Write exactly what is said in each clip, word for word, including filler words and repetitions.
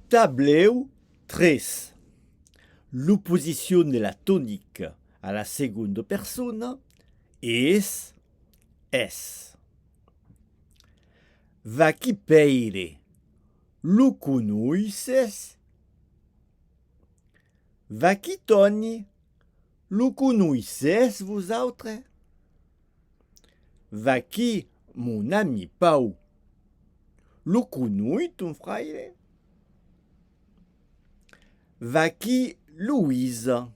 Tablèu tres. L'oposicion de la tonica a la segonda persona es, es. Vaquí Pèire, lo conoisses? Vaquí Tòni, lo conoisses vosautres? Vaquí mon ami Pau, lo conoi ton fraire? Vaquí Loïsa,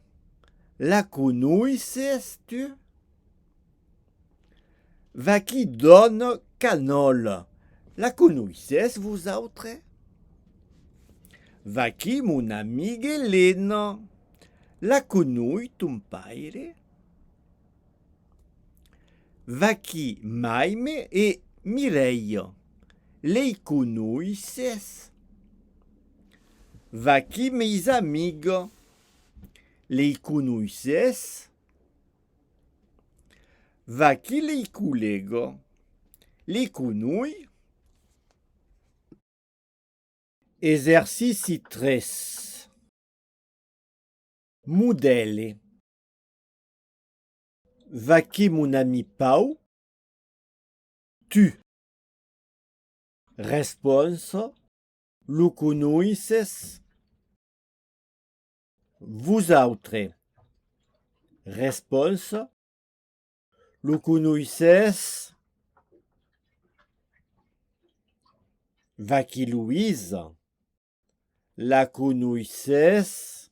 la conoisses tu? Vaquí Dòna Canòla, la conoisses vosautres? Vaquí mon amiga Elena, la conoi ton paire? Vaquí Maime e Mireia, lei conoisses? Vaquí meis amigas, lei conoisses? Vaquí lei collègas, lei conoi? Exercici tres. Modèle. Vaquí mon ami Pau. Tu. Responsa. Lo conoisses? Vosautres. Responsa. Lo conoisses? Vaquí Loïsa. La conoisses?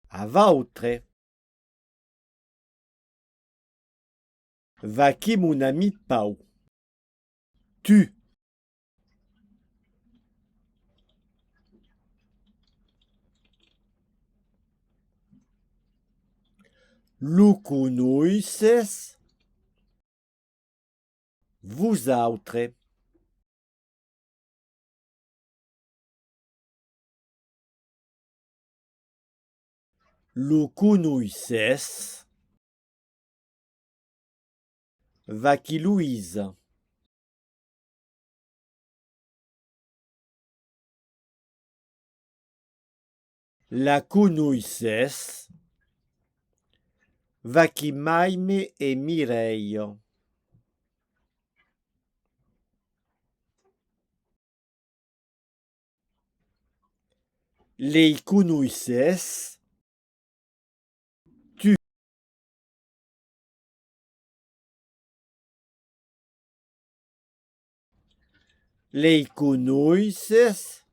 A vautres. Vaquí mon ami Pau. Tu. Lo conoisses? Vosautres. Lo conoisses? Vaquí Loïsa. La conoisses? Vaquí Maime e Mireia. Lei conoisses? Tu. Lei conoisses?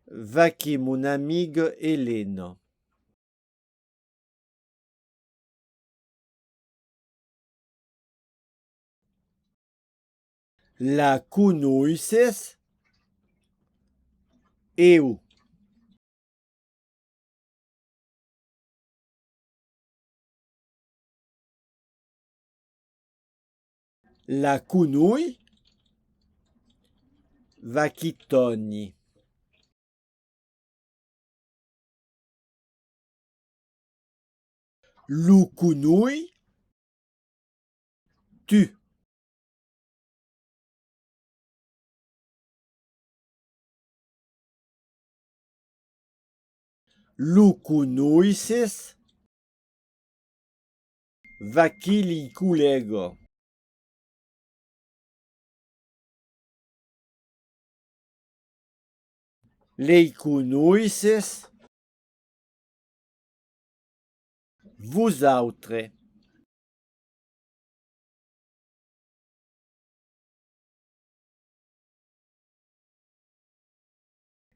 Vaquí mon amiga Elena. La conoisses? Eu. La conoi? Vaquí Tòni. Lo conoi? Tu. Lo conoisses? Vaquí lei collègas. Lei conoisses? Vosautres.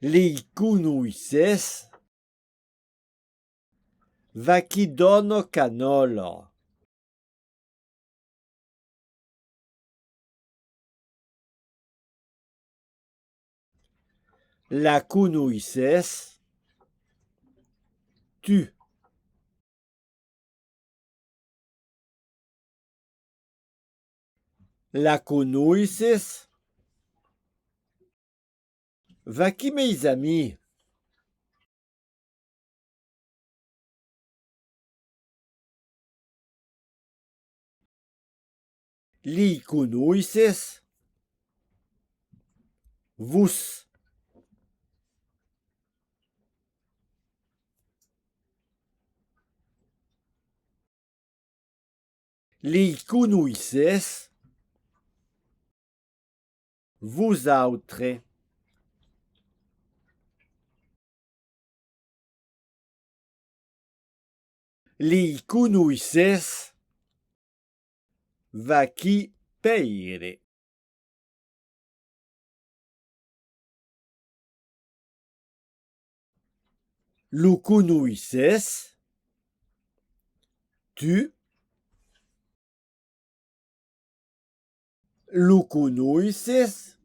Lei conoisses? Vaquí Dòna Canòla. La conoisses? Tu. La conoisses? Vaquí meis amics. Lei conoisses? Vos. Li conoissètz? Vosautres. Li conoissètz? Vaquí Pèire. Lo conoissètz? Tu lo conoissètz?